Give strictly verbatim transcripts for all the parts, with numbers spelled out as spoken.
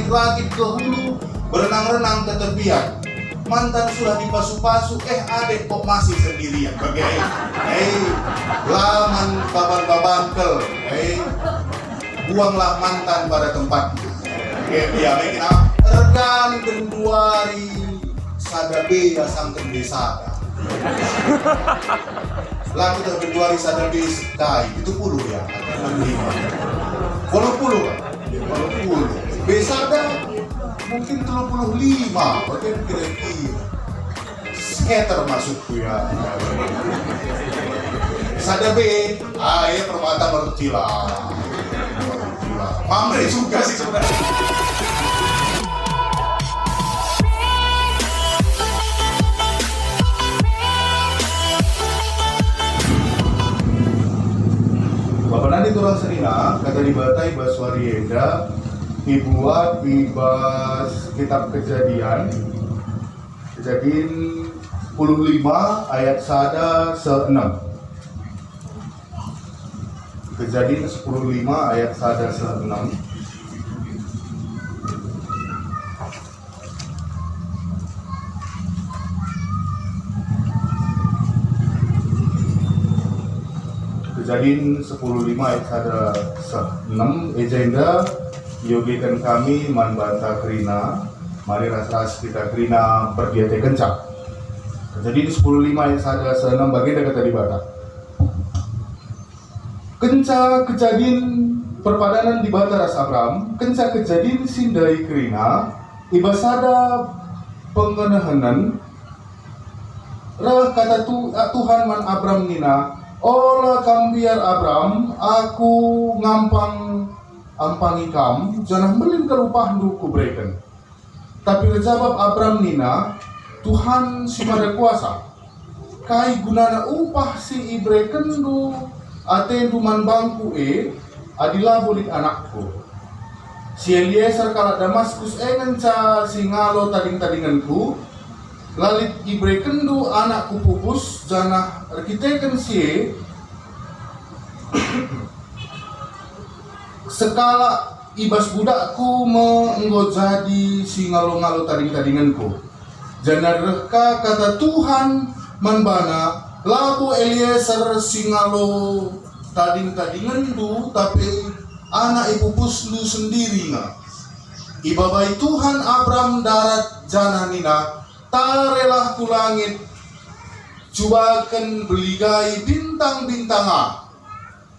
Langit ke hulu, berenang-renang ke tepian. Mantan sudah dipasu-pasu, eh, adek kok masih sendirian. Bage, eh, la man baban-baban kel, eh, buanglah mantan pada tempatnya. Oke, ya, baik, nah, ergan genduari sada B asangken B sada. Laku dah genduari sada B sekai, pitu puluh ya, enam lima. Waluh puluh, kan? Ya, waluh puluh. B sada mungkin telu puluh lima, bage kira-kira. Skater maksudku ya. Sada B, ah, ya, permata mercila. Mamre juga sih sebenarnya. Bapa nande turang senina, kata Dibata i bas wari enda ibuat i bas kitab Kejadian, Kejadian sepuluh lima ayat sada seh enem. Kejadian sepuluh lima ayat sada seh enem. Kejadian sepuluh lima ayat sada seh enem, i jenda iogeken kami man banta kerina, mari ras-ras kita kerina perdiatekenca. Kejadian sepuluh lima ayat sada seh enem, bagenda kata Dibata. Kenca kejadin perpadanan Dibata ras Abram, kenca kejadin si ndai kerina, i bas sada pengenehenen, reh kata tu-, Tuhan man Abram nina, "Ola kam mbiar, Abram, Aku ngampang-ampangi kam, janah mbelin kal upahndu Kubereken." Tapi erjabap Abram nina, "Tuhan si Mada Kuasa, kai gunana upah si iberekenndu atendu man bangku e, adi labo lit anakku? Si Elieser kalak Damaskus e ngenca si ngalo tading-tadingenku. La lit iberekenndu anakku pupus, janah erkiteken si e, sekalak i bas budakku me enggo jadi si ngalo-ngalo tading-tadingenku." Janah reh ka kata Tuhan man bana, "Labo Elieser si ngalo tading-tadingenndu, tapi anak ipupusndu sendiri nge." Ibabai Tuhan Abram darat janah nina, "Tarelah ku langit, cubaken beligai bintang-bintanga.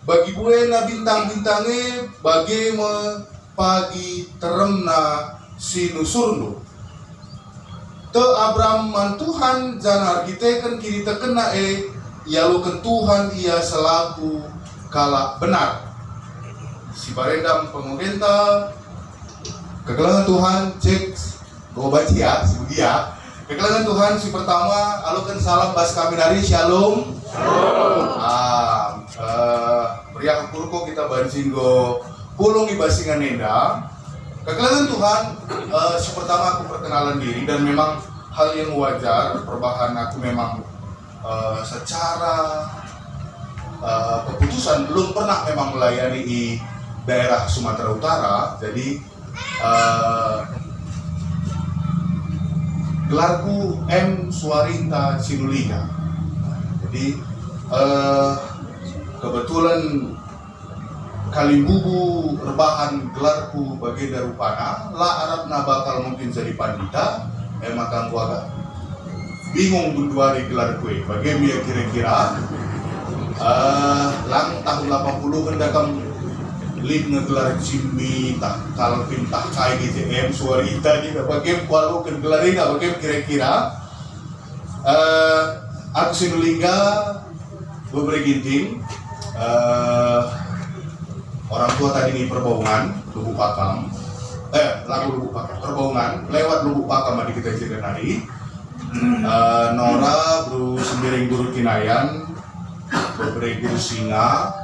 Bagi buena bintang-bintang e, bage me pagi teremna si nusurndu." Tek Abram man Tuhan, janah erkiteken kinitekenna e, ialoken Tuhan ia selaku kalak benar. Si barenda me pengogenta, kekelengen Tuhan, cek. Go bacia, si Budia. Kekelengen Tuhan si pertama, aloken salam bas kami nari, Shalom. Shalom. Ah, eh, meriah ukurku kita banci enggo pulung i bas ingan enda. Kekelengen Tuhan, eh, si pertama aku perkenalan diri dan memang hal yang wajar, perbahan aku memang, eh, secara, eh, keputusan belum pernah memang melayani di daerah Sumatera Utara, jadi Eh, gelarku M Suarinta Sinulinga. Jadi, eh, kebetulan kalimbubu erbahan gelarku bagenda rupana, la arapna bakal mungkin jadi pandita, eh, maka enggo agak bingung genduari gelarku e. Bage me ia kira-kira, eh, lang tahun lapan puluh enda kam lit nge gelar Jimmy, tah Calvin, tah kai G J M, Suarinta, jadi bage kualoken gelar enda, bage kira-kira. Eh, aku Sinulinga, Bebere Ginting, eh, orang tua tading i Perbaungan, Lubuk Pakam. Eh, lagu Lubuk Pakam, Perbaungan, lewat Lubuk Pakam adi kita cerita nari. Eh, Nora, Bru Sembiring, Guru Kinayan, Bebere, Guru Singa,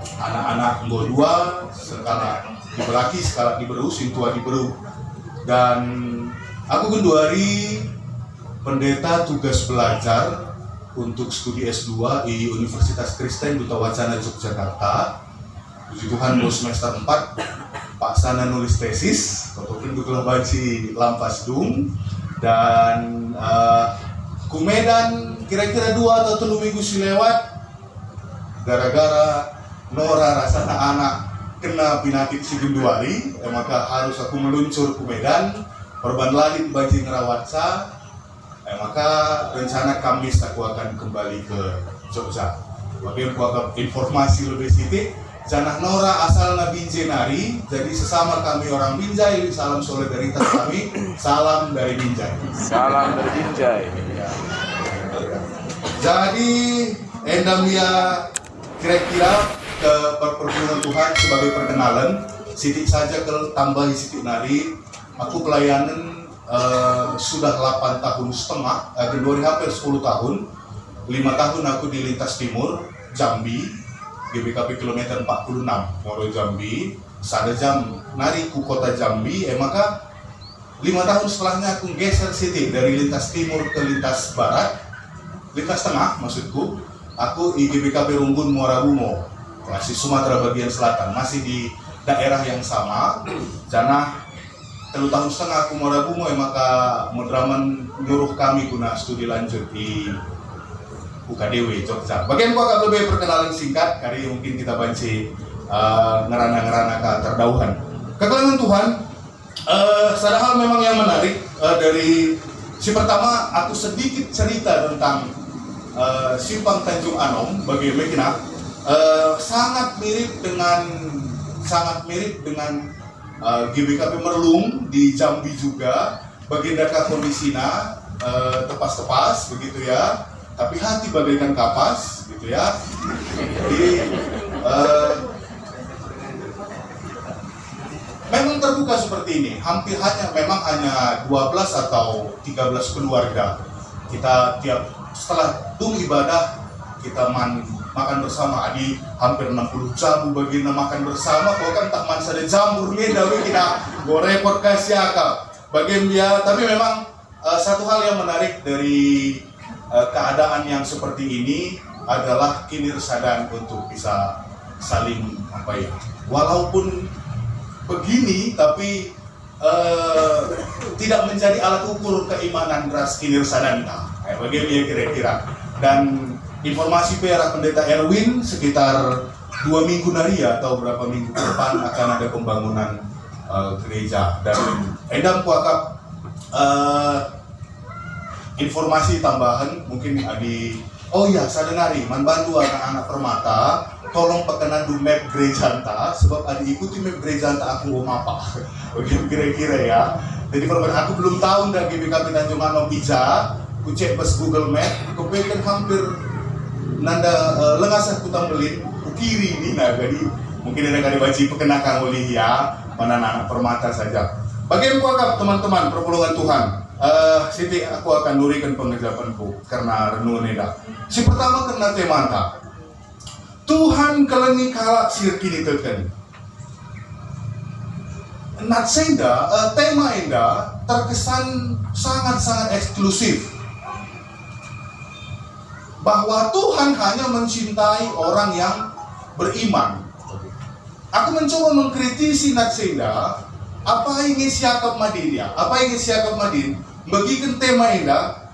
anak-anak enggo dua, sekalak diberaki, sekalak diberu, sintua diberu. Dan aku genduari pendeta tugas belajar untuk studi S dua i Universitas Kristen Duta Wacana Yogyakarta. Puji Tuhan, baru semester empat, paksana nulis tesis. Kotopin gelah banci lampas dung, dan eh, ku Medan kira-kira dua atau telu minggu si lewat, gara-gara Nora rasana anak kena pinakit si genduari, e maka harus aku meluncur ku Medan, perban la lit banci ngerawatsa. E maka rencana Kamis aku akan kembali ke Jogja. Bage enggo aku informasi lebe sitik, janah Nora asalna Binjai nari, jadi sesama kami orang Binjai, salam solidaritas kami, salam dari Binjai. Salam dari Binjai. Ya. Jadi, enda me ia kira-kira ke per-, perpulungen Tuhan sebagai perkenalan, sitik saja kal tambahi sitik nari, aku pelayanen eh, sudah delapan tahun setengah, eh, genduari hampir sepuluh tahun. Lima tahun aku di Lintas Timur, Jambi, G B K P kilometer empat puluh enam, Muaro Jambi, sada jam nari ku kota Jambi, e maka lima tahun setelahnya aku geser sitik dari Lintas Timur ke Lintas Barat, Lintas Tengah maksudku, aku i G B K P Runggun Muara Bumo, masih Sumatera bagian selatan, masih di daerah yang sama, janah telu tahun setengah aku Muara Bumo, e maka Mudraman nyuruh kami guna studi lanjut di U K D W Jogja. Bage enggo aku lebe perkenalan singkat, kari mungkin kita banci eh, ngerana-ngerana ka terdauhan. Kekelengen Tuhan, eh, sada hal memang yang menarik eh, dari si pertama aku sedikit cerita tentang eh, Simpang Tanjung Anom bagi Mekina eh, sangat mirip dengan sangat mirip dengan eh, G B K P Merlung di Jambi juga, bagendaka kondisina eh, tepas-tepas begitu ya, tapi hati bagaikan kapas gitu ya. Jadi eh, memang terbuka seperti ini, hampir hanya memang hanya dua belas atau tiga belas keluarga. Kita tiap setelah dung ibadah kita man makan bersama, adi hampir enam puluh jabu bagina makan bersama, kok kan tak man sada jambu nge dawe kita go repot kasih akal. Bagian dia, tapi memang eh, satu hal yang menarik dari eh, keadaan yang seperti ini adalah kinirsadan untuk bisa saling apa ya, walaupun begini tapi eh, tidak menjadi alat ukur keimanan ras kinirsadanta. Kayak bagaimana ya kira-kira. Dan informasi pe arah Pendeta Erwin, sekitar dua minggu nari atau berapa minggu ke depan akan ada pembangunan eh, gereja. Dan endam kuakap eh, informasi tambahan mungkin adi, oh ya, sada nari man bandu anak-anak Permata, tolong pekenandu map gerejanta, sebab adi ikuti map gerejanta aku enggo mapa. Begitu kira-kira ya. Jadi perban aku belum tahu nda G B K P Tanjung Anom ija, kucek bas Google Map, kupeken hampir nanda eh, lengasah ku Tambelin, ku kiri nina, jadi mungkin ada kali banci pekenakan oleh ya, mana anak-anak Permata saja. Bagi kuakap teman-teman perpulungen Tuhan, eh, sitik aku akan nuriken pengejapenku kerna renungen enda. Si pertama kerna temanta. Tuhan kelengi kalak si erkiniteken. Nat senda, eh, tema enda terkesan sangat-sangat eksklusif. Bahwa Tuhan hanya mencintai orang yang beriman. Aku mencoba mengkritisi nat senda, apa inge siakap madin ya? Apa inge siakap madin? Begiken tema enda,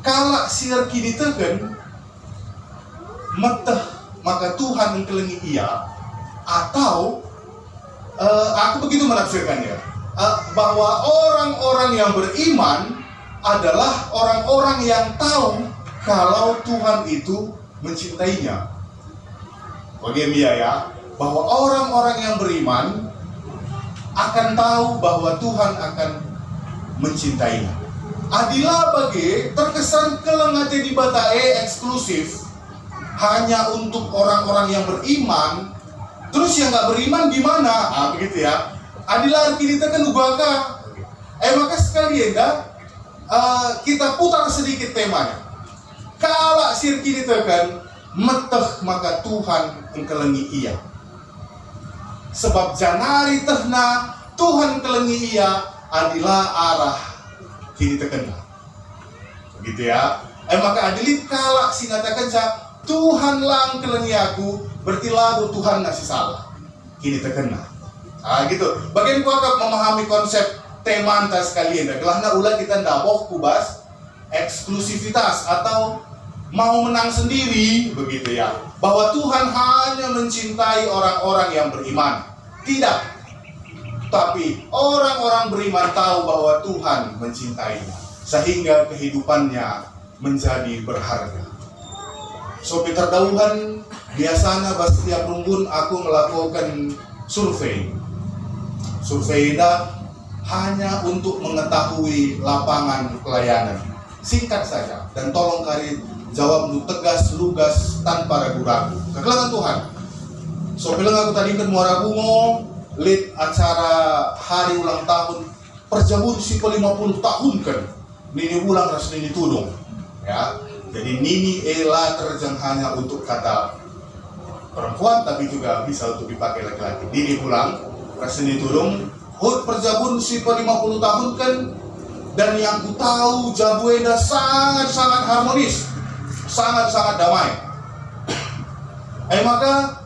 kalak si erkiniteken meteh maka Tuhan engkelengi ia, atau eh, aku begitu menafsirkannya, eh, bahwa orang-orang yang beriman adalah orang-orang yang tahu kalau Tuhan itu mencintainya. Bagi dia ya, bahwa orang-orang yang beriman akan tahu bahwa Tuhan akan mencintainya. Adila bagi terkesan keleng ate Dibata e eksklusif hanya untuk orang-orang yang beriman, terus yang nggak beriman di mana? Ah, begitu ya. Adila kita kan uga ka. Eh, maka sekali enda, eh, kita putar sedikit temanya. Kalak si erkiniteken meteh maka Tuhan engkelengi ia. Sebab janari tehna Tuhan engkelengi ia adila arah kinitekenna. Begitu ya. Eh, maka adi lit kalak si ngatakenca, "Tuhan la engkelengi aku," berarti labo Tuhanna si salah. Kinitekenna. Ah, gitu. Bagian kuakap memahami konsep temanta sekalian, gelahna ula kita ndabuh ku bas eksklusivitas atau mau menang sendiri, begitu ya. Bahwa Tuhan hanya mencintai orang-orang yang beriman. Tidak. Tapi orang-orang beriman tahu bahwa Tuhan mencintainya, sehingga kehidupannya menjadi berharga. Sope terdauhan, biasana bas setiap runggun aku melakukan survei. Survei enda hanya untuk mengetahui lapangan pelayanan. Singkat saja, dan tolong kari jawabndu tegas, lugas, tanpa ragu-ragu. Kekelengen Tuhan, sope leng aku tadingken Muara Bungo, lit acara hari ulang tahun perjabun si pelima puluh tahunken Nini Bulang ras Nini Tudung. Ya, jadi Nini e la terjeng hanya untuk kata perempuan, tapi juga bisa untuk dipakai laki-laki. Nini Bulang ras Nini Tudung, hut perjabun si pelima puluh tahunken, dan yang kutahu jabu enda sangat-sangat harmonis, sangat-sangat damai. E maka,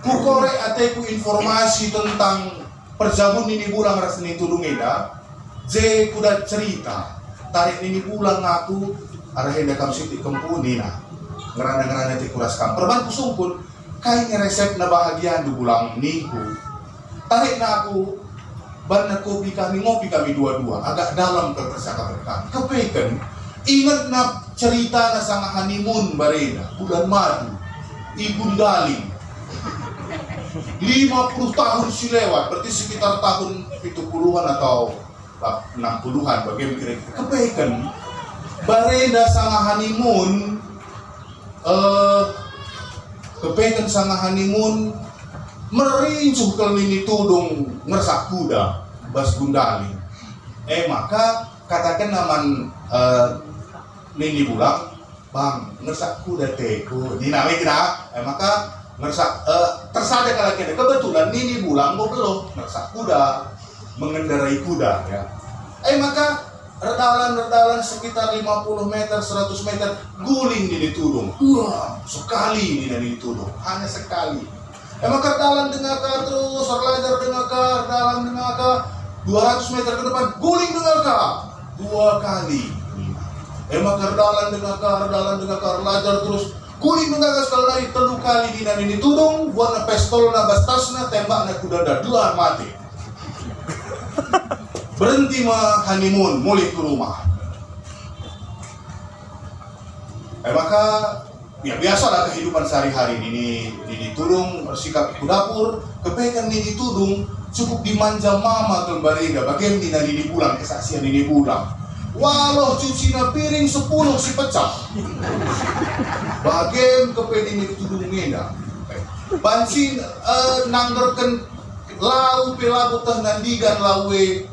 kukorek ateku informasi tentang perjabun Nini Bulang ras Nini Tudung enda, je kudat cerita. Tarik Nini Bulang aku, arah enda kam sitik kempu, nina. Ngerana-ngerana ateku ras kam. Perban kusungkun, kai nge resepna bahagiandu Bulang, ningku. Tarikna aku, banna kopi kami, ngopi kami dua-dua, agak dalam kal percakapen kami. Kepeken, ingetna ceritana sanga honeymoon barenda, bulan madu, i Gundaling. Lima puluh tahun si lewat, berarti sekitar tahun pitu puluhan atau enam puluhan, bage me kira-kira. Kepeken, barenda sanga honeymoon, eh, kepeken sanga honeymoon, merincuh kal Nini Tudung ngersak kuda bas Gundaling. E maka katakenna man, eh, Nini Bulang, "Bang, ngersak kuda ateku." Nina me kena, e maka ngersak, eh, tersada kalak kena. Kebetulan Nini Bulang enggo beluh ngersak kuda, mengendarai kuda, ya. E maka erdalan, erdalan sekitar lima puluh meter, seratus meter, guling Nini Tudung. Wah, sekali nina Nini Tudung, hanya sekali. E maka erdalan denga ka terus, erlajar denga ka, erdalan denga ka, dua ratus meter ke depan, guling denga ka, dua kali. E maka erdalan denga ka, erdalan denga ka, erlajar terus, guling denga ka sekali nari, telu kali nina Nini Tudung, buatna pistolna bas tasna, tembakna kuda enda, gelar mate. Berhenti me honeymoon, mulih ke rumah. E maka, ya, biasalah kehidupan sehari-hari. Nini, Nini Tudung ersikap ku dapur, kepeken Nini Tudung cukup dimanja mama kal barenda, bage me nina Nini Bulang, kesaksian Nini Bulang. Waloh cucina piring sepuluh si pecah. Bage me kepe Nini Tudung enda. Banci, eh, nanggerken lau pe labo teh nandigan lau e,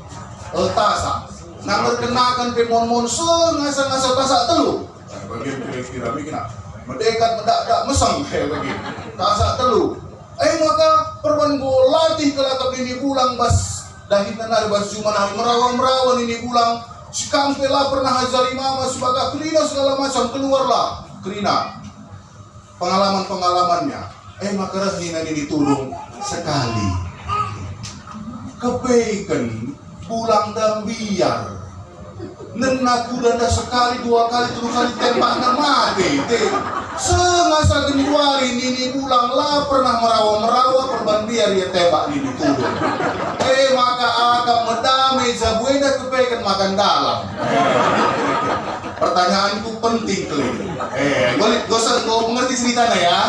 eh, tasak. Nanggerken nakan pe mon-mon sengasa-ngasa tasak telu. Eh, bage kira-kira bikin ah. Medekat, medakdak, meseng, eh, bage. Tasak telu. Eh, maka perban enggo latih kelakap Nini Bulang bas dahinna nari, bas juma nari, merawa-merawa Nini Bulang. Si kam pe la pernah ajari mama, si bagak kerina segala macam, keluarlah kerina. Pengalaman-pengalamannya. Eh, maka reh nina Nini Tudung sekali. Kepeken Bulang enda mbiar. Nena kuda enda sekali, dua kali, telu kali, tembakna mate. Te. Sengasa genduari Nini Bulang la pernah merawa-merawa perban mbiar ia tembak Nini Tudung. Eh, maka akap me dame jabu enda kepeken maka ndalan. Pertanyaanku penting kali. Eh, enggo lit, enggo se-, enggo mengerti ceritana ya.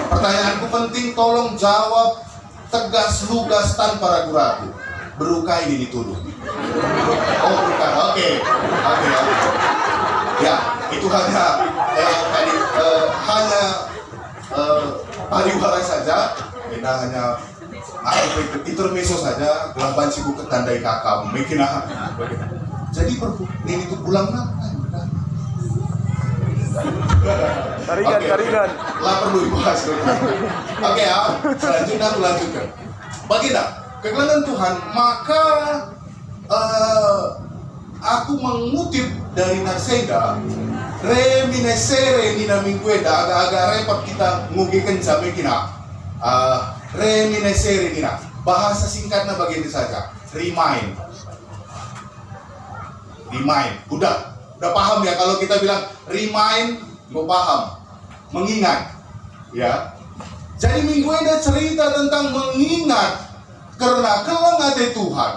Pertanyaanku penting, tolong jawab tegas, lugas, tanpa ragu-ragu. Beru kai Nini Tudung? Oh, bukan. Oke. Oke, oke. Ya, itu hanya, eh, tadi, eh, hanya, eh, pariwara saja. Kita hanya, ah, intermezzo saja, gelah banci kuketandai kakam. Mungkin, ah. Jadi, perpu-, Nini Tudung Bulang, nah. Taringan, oke, oke. Taringan. La perlu dibahas. Oke ya, selanjutnya aku lanjutkan. Bagenda, kekelengen Tuhan, maka, eh, aku mengutip dari nats enda, reminiscere nina minggu enda, agak-agak repot kita ngugiken sampai kina. Eh, reminiscere nina. Bahasa singkatna bagenda saja, remind. Remind. Udah, udah paham ya kalau kita bilang remind, enggo paham. Mengingat. Ya. Jadi minggu enda cerita tentang mengingat kerna keleng ate Tuhan.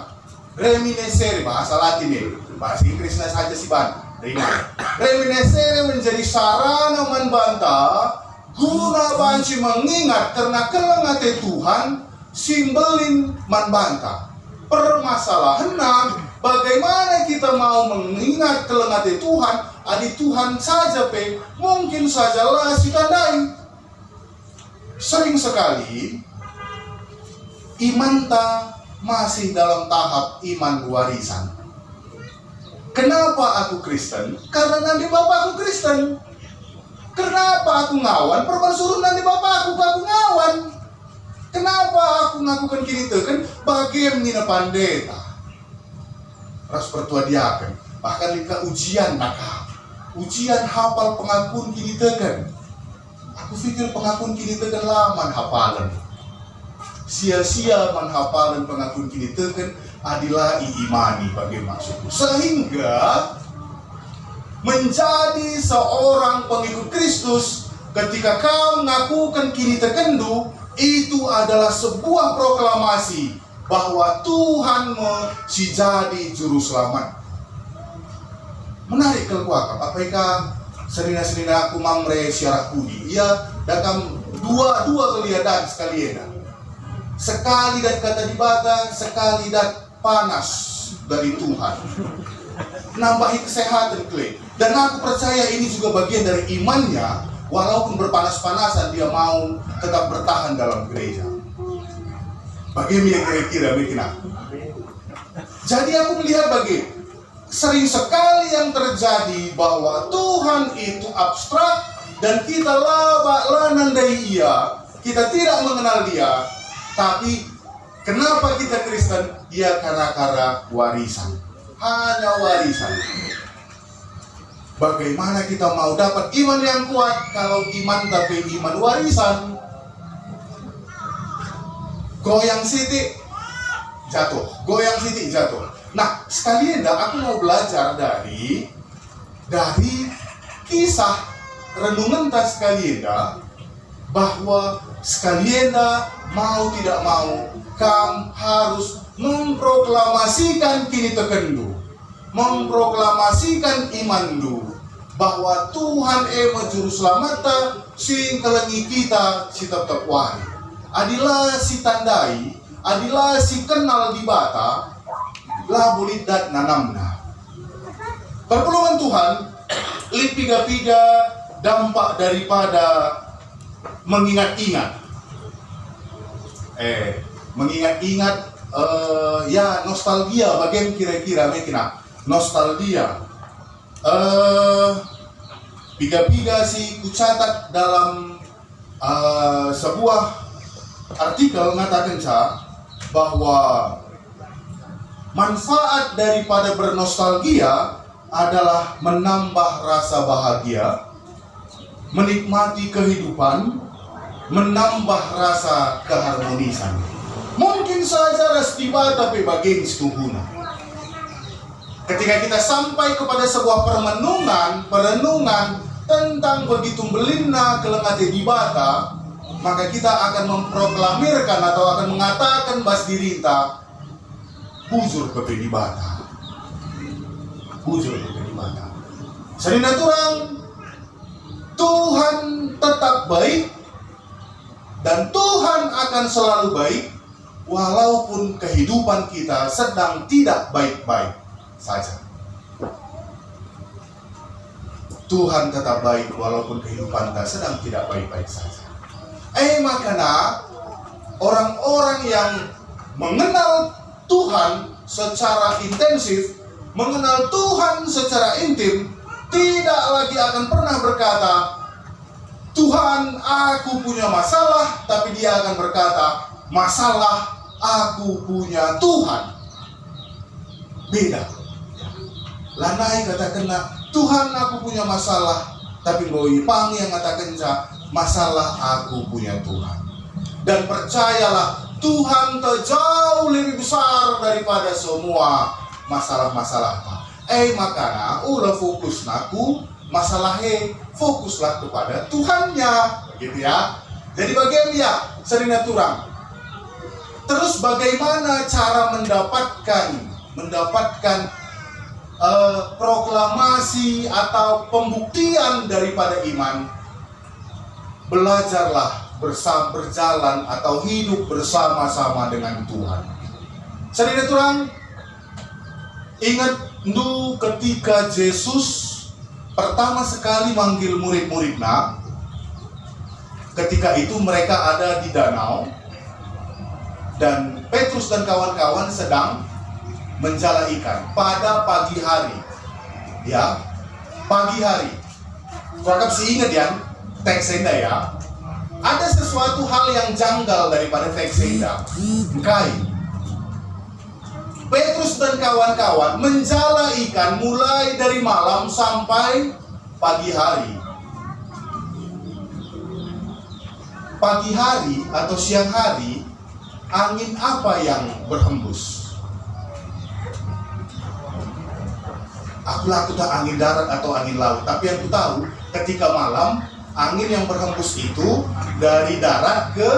Reminiscere, bahasa Latin e, bahasa Inggrisna saja si ban. Remind. Reminiscere menjadi sarana man banta guna banci mengingat kerna keleng ate Tuhan si mbelin man banta. Permasalahenna, bagaimana kita mau mengingat keleng ate Tuhan, adi Tuhan saja pe mungkin saja la sitandai. Sering sekali imanta masih dalam tahap iman warisan. Kenapa aku Kristen? Karena nande bapaku Kristen. Kenapa aku ngawan? Perban suruh nande bapaku aku ngawan. Kenapa aku ngakuken kiniteken? Bage nina pandeta ras pertua diaken. Bahkan lit ka ujian naka. Ujian hapal pengakun kiniteken. Aku pikir pengakun kiniteken la man hapalen. Sia-sia man hapalen pengakun kiniteken adi la iimani, bage maksudku. Sehingga menjadi seorang pengikut Kristus, ketika kau ngakuken kinitekenndu, itu adalah sebuah proklamasi bahwa Tuhan me si jadi juru selamat. Menarik kal kuakap, apa ika senina-senina aku Mamre si arah pudi. Ia dakam dua-dua kali ia dat sekali enda. Sekali dat kata Dibata, sekali dat panas dari Tuhan. Nambahi kesehatan kele. Dan aku percaya ini juga bagian dari imannya, walaupun berpanas-panasan dia mau tetap bertahan dalam gereja. Bage me kira-kira, me kina. Jadi aku melihat bage, sering sekali yang terjadi bahwa Tuhan itu abstrak dan kita la ba-, la nandai Ia, kita tidak mengenal Dia, tapi kenapa kita Kristen? Ya, karena, karena warisan. Hanya warisan. Bagaimana kita mau dapat iman yang kuat kalau imanta pe iman warisan? Goyang sitik, jatuh. Goyang sitik, jatuh. Nah, sekali enda aku mau belajar dari, dari kisah renungenta sekali enda, bahwa sekali enda, mau tidak mau, kam harus memproklamasikan kinitekenndu, memproklamasikan imanndu, bahwa Tuhan e me Juru Selamatta si ngkelengi kita si tep-tep wari. Adi la sitandai, adi la sikenal Dibata, labo lit dat nanamna. Perpulungen Tuhan, lit piga-piga dampak daripada mengingat-ingat. Eh, mengingat-ingat, eh, ya, nostalgia, bagen kira-kira, me kina. Nostalgia. Eh, piga-piga si kucatat dalam, eh, sebuah artikel ngatakenca bahwa manfaat daripada bernostalgia adalah menambah rasa bahagia, menikmati kehidupan, menambah rasa keharmonisan. Mungkin saja ras Dibata pe bage situhuna. Ketika kita sampai kepada sebuah permenungan, perenungan tentang begitu mbelinna keleng ate Dibata, maka kita akan memproklamirkan atau akan mengatakan bas dirinta, bujur pe Dibata. Bujur pe Dibata. Senina turang, Tuhan tetap baik dan Tuhan akan selalu baik walaupun kehidupan kita sedang tidak baik-baik saja. Tuhan tetap baik walaupun kehidupanta sedang tidak baik-baik saja. Eh, makana orang-orang yang mengenal Tuhan secara intensif, mengenal Tuhan secara intim, tidak lagi akan pernah berkata, "Tuhan, aku punya masalah," tapi dia akan berkata, "Masalah, aku punya Tuhan." Beda. Lanai katakenna, "Tuhan, aku punya masalah," tapi enggo ipang ia ngatakenca, "Masalah, aku punya Tuhan." Dan percayalah, Tuhan jauh lebih besar daripada semua masalah-masalahta. Eh, makana ula fokusna ku masalah e, fokuslah kepada Tuhannya, gitu ya. Jadi bage ya, senina turang. Terus bagaimana cara mendapatkan, mendapatkan, eh, proklamasi atau pembuktian daripada iman? Belajarlah bersama, berjalan atau hidup bersama-sama dengan Tuhan. Senina turang, ingat ndu ketika Jesus pertama sekali manggil murid-muridna, ketika itu mereka ada di danau, dan Petrus dan kawan-kawan sedang menjala ikan pada pagi hari. Ya, pagi hari. Kuakap si inget ya, teks enda ya. Ada sesuatu hal yang janggal daripada teks enda. Engkai? Petrus dan kawan-kawan menjala ikan mulai dari malam sampai pagi hari. Pagi hari atau siang hari, angin apa yang berhembus? Aku la kutah angin darat atau angin laut, tapi yang kutahu, ketika malam, angin yang berhembus itu dari darat ke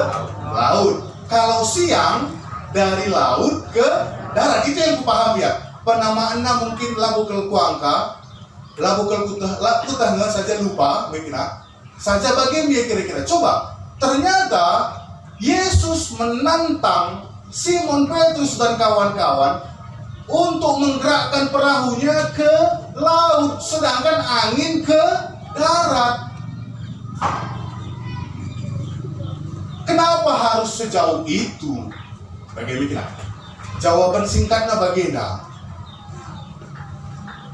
laut. Kalau siang, dari laut ke darat. Itu yang kupaham ya. Penamaanna mungkin labo kal kuangka, labo kal kutah, la kutah nge saja lupa, mungkin ah. Saja bage me kira-kira. Coba, ternyata Yesus menantang Simon Petrus dan kawan-kawan untuk menggerakkan perahunya ke laut, sedangkan angin ke darat. Kenapa harus sejauh itu? Bage me kira. Jawaban singkatna bagenda.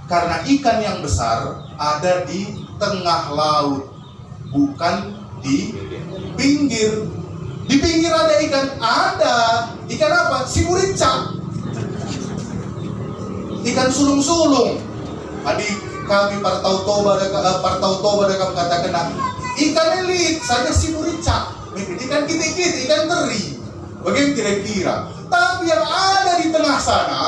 Karena ikan yang besar ada di tengah laut, bukan di pinggir. Di pinggir ada ikan? Ada. Ikan apa? Si buricak. Ikan sulung-sulung. Adi kami partau Toba da, eh, partau Toba da kam katakenna, ikan e lit saja si buricak. Ikan kitik-kitik, ikan teri. Bage kira-kira. Tapi yang ada di tengah sana,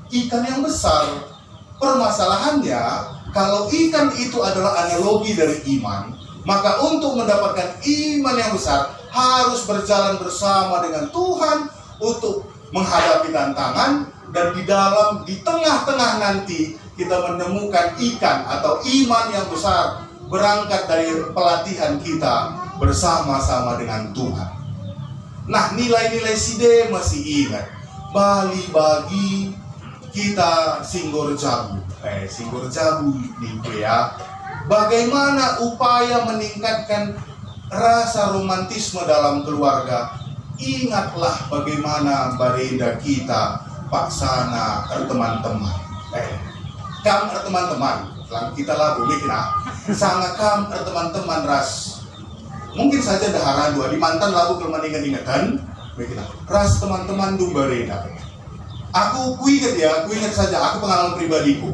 ikan yang besar. Permasalahannya, kalau ikan itu adalah analogi dari iman, maka untuk mendapatkan iman yang besar harus berjalan bersama dengan Tuhan untuk menghadapi tantangan, dan di dalam, di tengah-tengah nanti kita menemukan ikan atau iman yang besar berangkat dari pelatihan kita bersama-sama dengan Tuhan. Nah, nilai-nilai si de masih ingat. Bali bagi kita si enggo erjabu. Eh, si enggo erjabu ningku ya. Bagaimana upaya meningkatkan rasa romantisme dalam keluarga? Ingatlah bagaimana mbarenda kita paksana erteman-teman. Eh, kam erteman-teman, lang kita labo mikir ah. Sanga kam erteman-teman ras Mungkin saja ndeharandu, adi mantan labo kal man inget-ingeten, ras teman-temanndu mbarenda. Aku kuinget ya, kuinget saja, aku pengalaman pribadiku.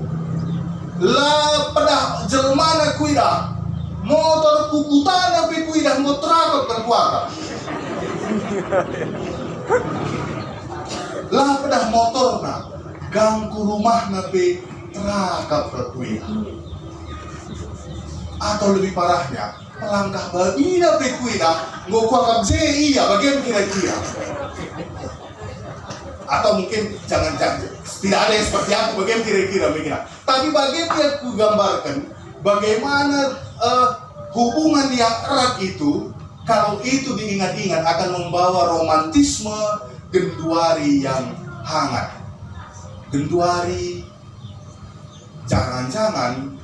La pedah jelmana kuidah, motor kukutana pe kuidah, enggo terakap kal kuakap. La pedah motorna, gangku rumahna pe terakap kal kuidah. Atau lebih parahnya, pelangkah babina pe kuidah, enggo kuakap je ia, bage me kira-kira. Atau mungkin jangan, jangan, tidak ada yang seperti aku, bage me kira-kira, mikirna. Tapi bage pe kugambarken bagaimana, eh, hubungan yang erat itu, kalau itu diingat-ingat, akan membawa romantisme genduari yang hangat. Genduari, jangan-jangan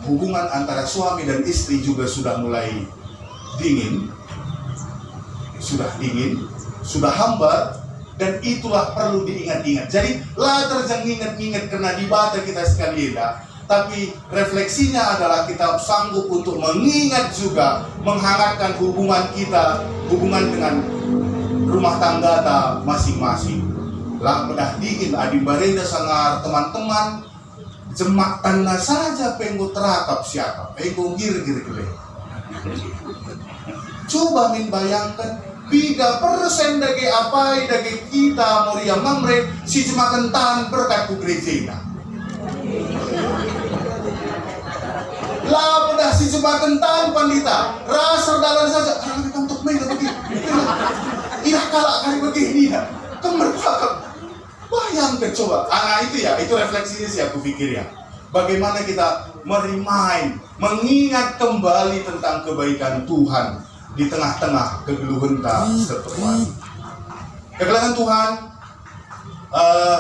hubungan antara suami dan istri juga sudah mulai dingin, sudah dingin, sudah hambar, dan itulah perlu diingat-ingat. Jadi, la terjeng nginget-nginget kerna Dibata kita sekali enda, tapi refleksinya adalah kita sanggup untuk mengingat juga, menghangatkan hubungan kita, hubungan dengan rumah tanggata masing-masing. La pedah dingin adi mbarenda sanga teman-teman, jemak tanna saja pe enggo terakap siakap, enggo girgir kele. Coba min bayangken, Piga persen dage apai dage kita Moria Mamre si jemaken tan berkat ku gerejana? La pedah si jemaken tan pandita, ras erdalan saja. Arah kam tok main bagi. Idah kalak kari bagi ini dah. Kemer pakam. Bayangkan coba, ah, itu ya, itu refleksinya sih aku pikir ya. Bagaimana kita merimain, mengingat kembali tentang kebaikan Tuhan di tengah-tengah kegeluhenta seperwari. Kekelengen Tuhan, eh,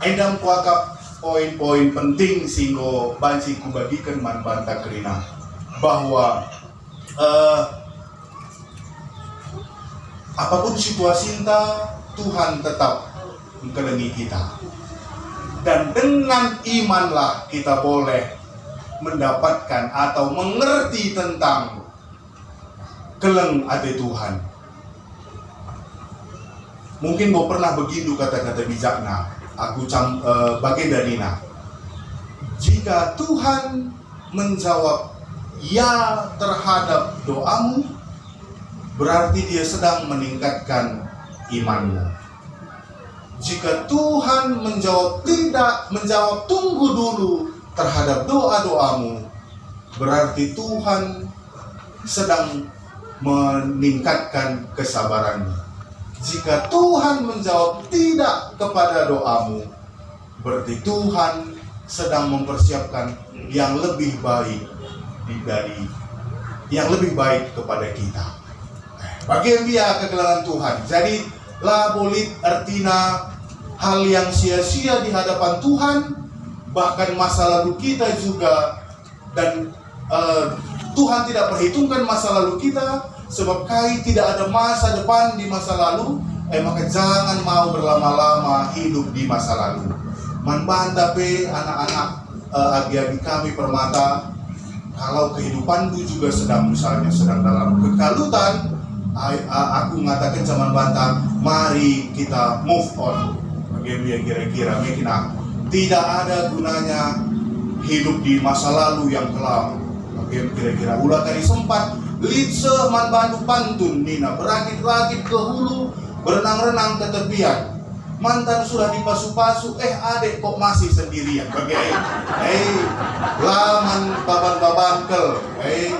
endam kuakap poin-poin penting si enggo banci kubagiken man banta kerina, bahwa, eh, apapun situasinta, Tuhan tetap engkelengi kita. Dan dengan imanlah kita boleh mendapatkan atau mengerti tentang keleng ate Tuhan. Mungkin enggo pernah begindu kata-kata bijakna, aku cam, eh, bage darina. Jika Tuhan menjawab ya terhadap doamu, berarti Dia sedang meningkatkan imanmu. Jika Tuhan menjawab tidak, menjawab tunggu dulu terhadap doa-doamu, berarti Tuhan sedang meningkatkan kesabaranmu. Jika Tuhan menjawab tidak kepada doamu, berarti Tuhan sedang mempersiapkan yang lebih baik di-, dari, yang lebih baik kepada kita. Bage ndia kekelengen Tuhan. Jadi, labo lit ertina hal yang sia-sia di hadapan Tuhan, bahkan masa lalu kita juga, dan, eh, Tuhan tidak perhitungkan masa lalu kita, sebab kai tidak ada masa depan di masa lalu, eh, maka jangan mau berlama-lama hidup di masa lalu. Man banta pe anak-anak, eh, agi-agi kami Permata, kalau kehidupanndu juga sedang, misalnya, sedang dalam kekalutan, ai-, a-, aku mengatakan zaman banta, mari kita move on. Bagaimana kira-kira, mungkin aku. Tidak ada gunanya hidup di masa lalu yang kelam. Bagaimana kira-kira, ula kari sempat, lit seh man bandu pantun nina, beragit-ragit ke hulu, berenang-renang ke tepian. Mantan sudah dipasu-pasu, eh, adek kok masih sendirian. Bage, eh, la man baban-baban kel, eh,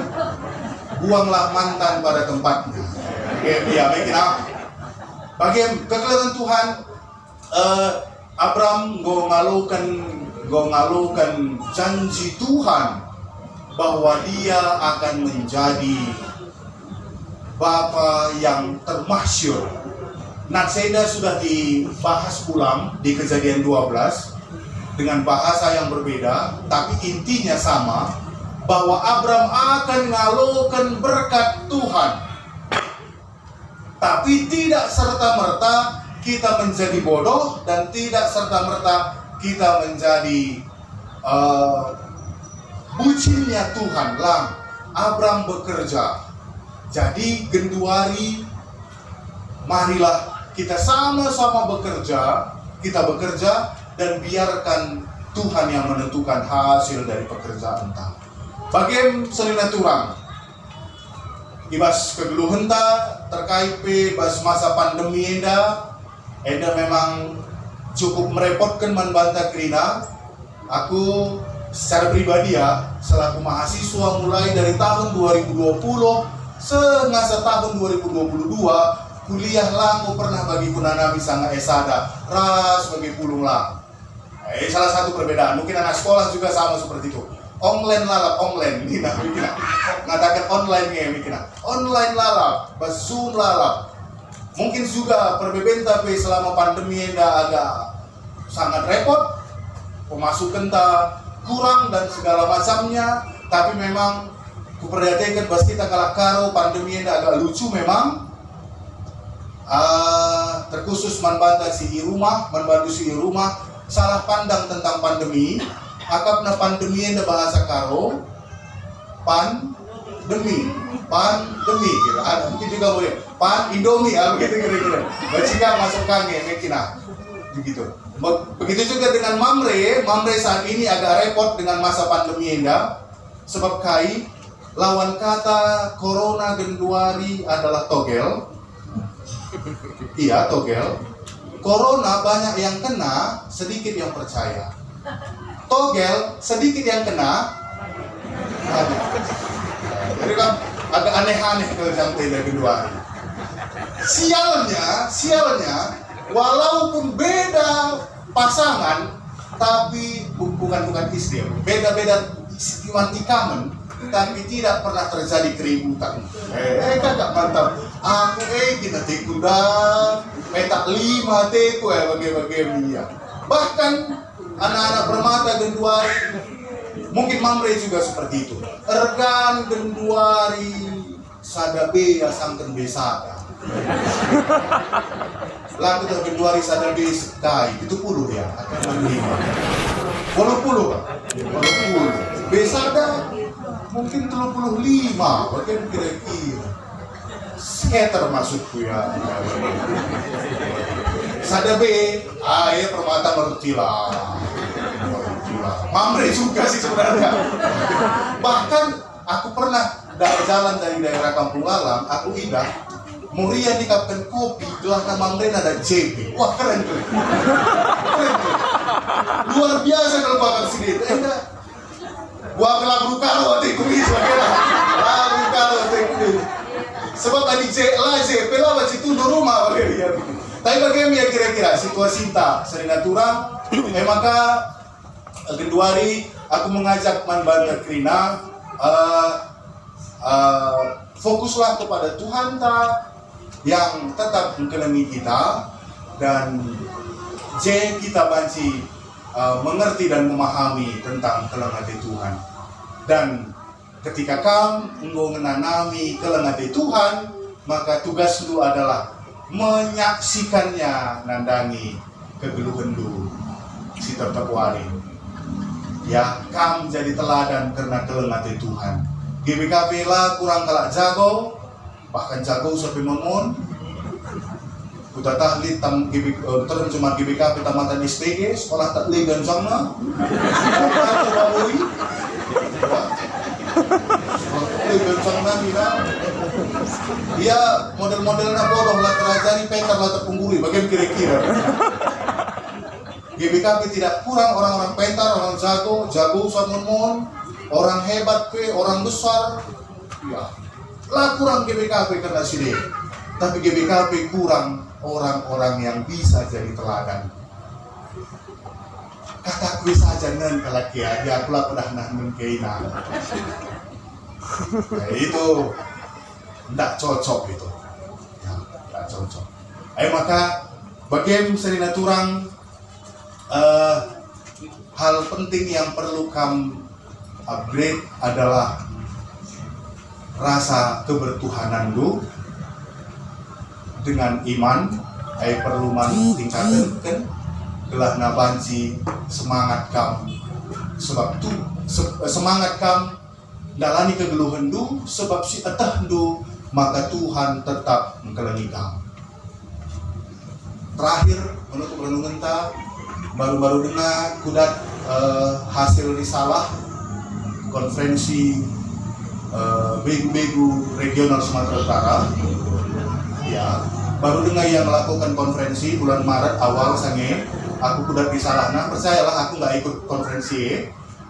buanglah mantan pada tempatnya. Bage, ya, bage, nah. Bage, kekelengen Tuhan, eh, Abram enggo ngaloken, enggo ngaloken janji Tuhan bahwa dia akan menjadi bapa yang termasyur. Nats enda sudah dibahas ulang di Kejadian dua belas dengan bahasa yang berbeda, tapi intinya sama, bahwa Abram akan ngaloken berkat Tuhan. Tapi tidak serta-merta kita menjadi bodoh dan tidak serta-merta kita menjadi, eh, bucinnya Tuhan. Lang, Abram bekerja. Jadi genduari, marilah kita sama-sama bekerja, kita bekerja dan biarkan Tuhan yang menentukan hasil dari pekerjaan ta. Bage senina turang, i bas kegeluhenta terkait pe bas masa pandemi enda, enda memang cukup merepotken man banta kerina. Aku secara pribadi ya, selaku mahasiswa mulai dari tahun dua ribu dua puluh sehingga tahun dua ribu dua puluh dua, kuliah la enggo pernah bagi kunanami sanga S sada, ras bagi pulung la. Eh, salah satu perbedaan. Mungkin anak sekolah juga sama seperti itu. Online lalap, online. Ini nah, mungkin nah. Ngatakan online nge, mungkin nah. Online lalap, bas Zoom lalap. Mungkin juga perbebenta pe selama pandemi enda agak sangat repot. Pemasukenta kurang dan segala macamnya. Tapi memang kuperdiateken bas kita kalak Karo, pandemi enda agak lucu memang. Ah, terkhusus man banta si i rumah, man bandu si i rumah, salah pandang tentang pandemi. Akapna pandemi enda bahasa Karo, pan, demi, pan, demi, gitu. Ada mungkin juga boleh pan Indomie, ah, begitu kira-kira. Bacika masuk kange, mekina, begitu. Be-, begitu juga dengan Mamre. Mamre saat ini agak repot dengan masa pandemi enda. Sebab kai? Lawan kata corona genduari adalah togel. Iya, Togel. Corona banyak yang kena, sedikit yang percaya. Togel, sedikit yang kena, banyak. Jadi kan agak aneh-aneh kalau jam tenda kedua hari. Sialnya, sialnya, walaupun beda pasangan, tapi bu-, bukan, bukan istri, beda-beda iman tikamen, tapi tidak pernah terjadi keributan. Eh, eh, kakak mantap. Aku, eh, kita teku dah, petak lima teku, eh, bage-bage ia. Bahkan anak-anak permata genduari, mungkin Mamre juga seperti itu. Ergan genduari sada be asangken be sada. Laku tah genduari sada be sekai, pitu puluh ya, atau enam lima. Waluh puluh, Pak. Waluh puluh. Be sada mungkin telu puluh lima, bage kira-kira. Skater maksudku ya. Sada be, ah, ya, permata ngerti lah. Ngerti lah. Mamre juga sih sebenarnya. Bahkan aku pernah da-, jalan dari daerah Kampung Alam, aku idah, Moria nikapken kopi, gelah Mamre nada J P. Wah, keren tuh. Keren tuh. Luar biasa kalau bakal sini. Enda. Gua kelabu karo ateku ini, sebagainya. Labu karo ateku ini. Sebab tadi J, la J P la baci tundu rumah, bagaimana. Tapi bagaimana ya kira-kira situasi ta, sering aturan, eh, maka genduari, aku mengajak man banta kerina, eh, eh, fokuslah kepada Tuhan ta yang tetap mengkelengi kita, dan je kita banci, eh, mengerti dan memahami tentang keleng ate Tuhan. Dan ketika kam enggo ngenanami keleng ate Tuhan, maka tugasndu adalah menyaksikannya nandangi kegeluhenndu si tep-tep wari. Ya, kam jadi teladan kerna keleng ate Tuhan. G B K P la kurang kalak jago, bahkan jago sampai memon. Kutatah lit tam G B, eh, terus cuma G B K P tamatan S T G, sekolah tak legan sama. Coba bui. Sekolah tak legan sama kita. Dia model-modelnya bodoh lah, terajari, pintar lah, terpungguri. Bagaimana kira-kira? G B K P tidak kurang orang-orang pintar, orang jago, jago sama memon, orang hebat pe, orang besar. Ya. La kurang G B K P kerna si de, tapi G B K P kurang orang-orang yang bisa jadi teladan. Kataku saja nen kalak ya, ya aku la pedah nah nen kena. Nah, itu ndak cocok itu. Ya, ndak cocok. Ayo maka, bagem senina turang, eh, hal penting yang perlu kam upgrade adalah rasa kebertuhananndu dengan iman, ai perlu man tingkatken, gelah na banci semangat kam. Sebab tu, se-, semangat kam ndalani kegeluhenndu, sebab si etehndu maka Tuhan tetap engkelengi kam. Terakhir, menutup renungenta, baru-baru denga kudat, eh, hasil risalah konferensi, eh, begu-begu regional Sumatera Utara. Ya, baru denga ia melakukan konferensi bulan Maret awal sange, aku kudat risalahna. Percayalah, aku nggak ikut konferensi e.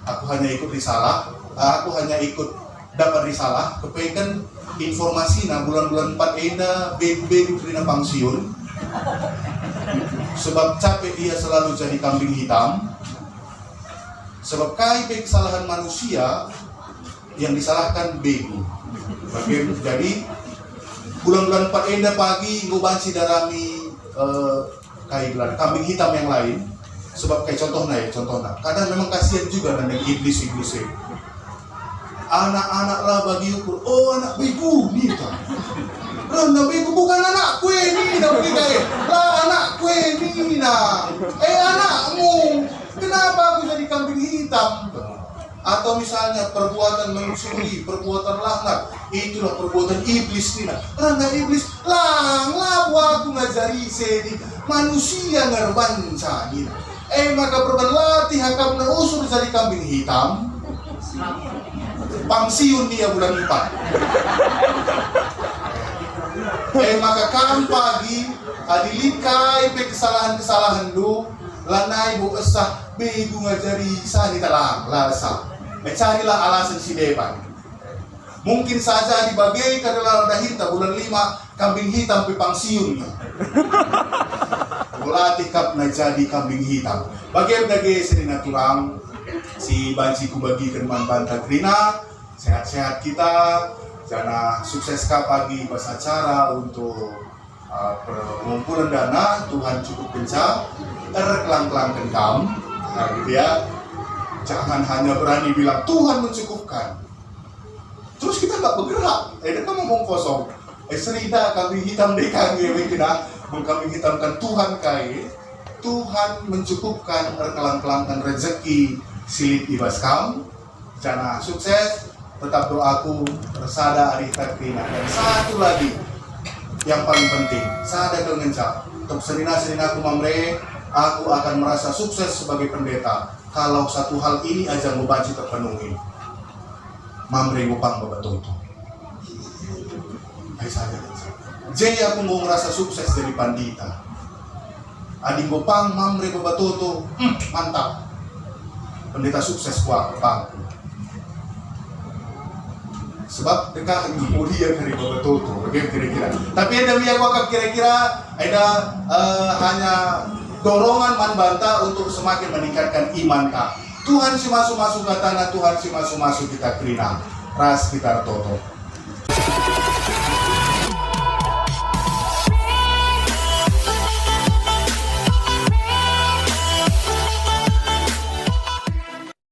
Aku hanya ikut risalah, aku hanya ikut dapat risalah, kepeken informasinya bulan-bulan empat enda begu-begu kerina pangsiun. Sebab capek ia selalu jadi kambing hitam. Sebab kai pe kesalahan manusia yang disalahkan begu. Bagi, jadi bulan-bulan empat enda pagi enggo banci darami, eh, kai gelar kambing hitam yang lain. Sebab kai contohna ya, contohna. Kadang memang kasihan juga nanding iblis-iblis e. Anak-anak la bagi ukur, "Oh, anak begu," nina. "Rena begu bukan anakku e," nina, "begi kai. La anakku e," nina. "Eh, anakmu. Kenapa aku jadi kambing hitam?" Atau misalnya perbuatan mencuri, perbuatan laknat, itulah perbuatan iblis nina. Rana iblis, "Lang, labo aku ngajari ise," nina. "Manusia ngerbanca," nina. E maka perban latih akapna usur jadi kambing hitam. Pangsiun ia bulan empat. E maka kam pagi, adi lit kai pe kesalahen-kesalahenndu, lanai bo esah begu ngajari sani talang, la esah. E carilah alasan si deban. Mungkin saja adi bage kal dahinta bulan lima, kambing hitam pe pangsiun. Melatih kap na jadi kambing hitam. Bage dage senina turang si banci kubagiken man banta kerina, sehat-sehat kita, janah sukses ka pagi bas acara untuk, uh, pengumpulan dana. Tuhan cukupkenca, erkelang-kelangken kam, nah, gitu ya. Jangan hanya berani bilang, "Tuhan mencukupkan." Terus kita nggak bergerak, eh, dia kan ngomong kosong. Eh, serida kambing hitam deh kami, ya, mungkin, ah. Mun kambing hitam kan Tuhan kai. Tuhan mencukupkan, erkelang-kelangken rezeki si lit i bas kam. Janah sukses, tetap doaku, ersada arihta kerina. Dan satu lagi, yang paling penting, sada kal ngenca, untuk senina-seninaku Mamre, aku akan merasa sukses sebagai pendeta kalau satu hal ini aja enggo banci terpenuhi. Mamre enggo pang baba toto. Ai saja. Je aku enggo ngerasa sukses jadi pandita. Adi enggo pang Mamre baba toto, hmm, mantap. Pendeta sukses kuakap aku. Sebab dekah enggo mulia kari baba toto, bage kira-kira. Tapi enda ia kuakap kira-kira, enda, eh, hanya dorongan man banta untuk semakin meningkatkan iman ka. Tuhan si masu-masu katana, Tuhan si masu-masu kita kerina. Ras kita ertoto.